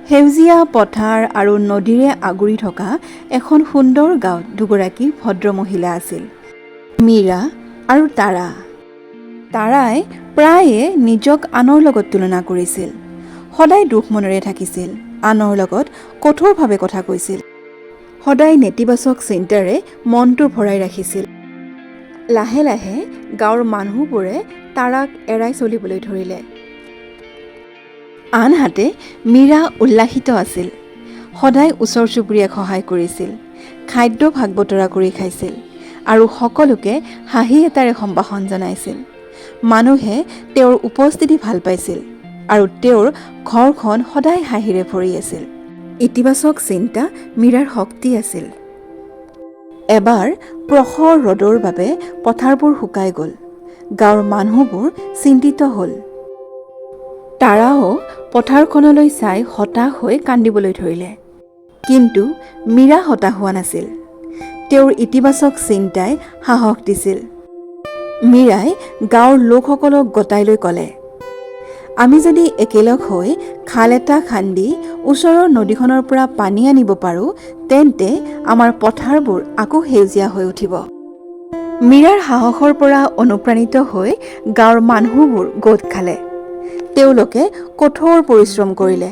সেউজীয়া পথাৰ আৰু নদীৰে আগুৰি থকা এখন সুন্দৰ গাঁৱত দুগৰাকী ভদ্ৰমহিলা আছিল, মীৰা আৰু তাৰা। তাৰাই প্ৰায়ে নিজক আনৰ লগত তুলনা কৰিছিল, সদায় দুখ মনেৰে থাকিছিল, আনৰ লগত কঠোৰভাৱে কথা কৈছিল, সদায় নেতিবাচক চিন্তাৰে মনটো ভৰাই ৰাখিছিল। লাহে লাহে গাঁৱৰ মানুহবোৰে তাৰাক এৰাই চলিবলৈ ধৰিলে। আনহাতে মীৰা উল্লাসিত আছিল। সদায় ওচৰ চুবুৰীয়াক সহায় কৰিছিল, খাদ্য ভাগ বতৰা কৰি খাইছিল আৰু সকলোকে হাঁহি এটাৰে সম্ভাষণ জনাইছিল। মানুহে তেওঁৰ উপস্থিতি ভাল পাইছিল আৰু তেওঁৰ ঘৰখন সদায় হাঁহিৰে ভৰি আছিল। ইতিবাচক চিন্তা মীৰাৰ শক্তি আছিল। এবাৰ প্ৰখৰ ৰ'দৰ বাবে পথাৰবোৰ শুকাই গ'ল। গাঁৱৰ মানুহবোৰ চিন্তিত হ'ল। তাৰাও পথাৰখনলৈ চাই হতাশ হৈ কান্দিবলৈ ধৰিলে। কিন্তু মীৰা হতাশ হোৱা নাছিল। তেওঁৰ ইতিবাচক চিন্তাই সাহস দিছিল। মীৰাই গাঁৱৰ লোকসকলক গোটাই লৈ ক'লে, "আমি যদি একেলগ হৈ খাল এটা খান্দি ওচৰৰ নদীখনৰ পৰা পানী আনিব পাৰোঁ, তেন্তে আমাৰ পথাৰবোৰ আকৌ সেউজীয়া হৈ উঠিব।" মীৰাৰ সাহসৰ পৰা অনুপ্ৰাণিত হৈ গাঁৱৰ মানুহবোৰ গোট খালে। তেওঁলোকে কঠোৰ পৰিশ্ৰম কৰিলে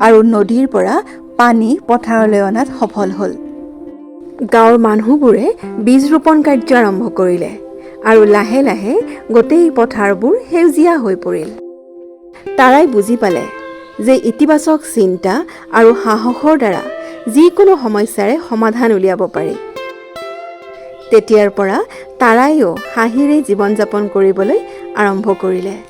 আৰু নদীৰ পৰা পানী পথাৰলৈ অনাত সফল হ'ল। গাঁৱৰ মানুহবোৰে বীজ ৰোপণ কাৰ্য আৰম্ভ কৰিলে আৰু লাহে লাহে গোটেই পথাৰবোৰ সেউজীয়া হৈ পৰিল। তাৰাই বুজি পালে যে ইতিবাচক চিন্তা আৰু সাহসৰ দ্বাৰা যিকোনো সমস্যাৰে সমাধান উলিয়াব পাৰি। তেতিয়াৰ পৰা তাৰাইও হাঁহিৰে জীৱন যাপন কৰিবলৈ আৰম্ভ কৰিলে।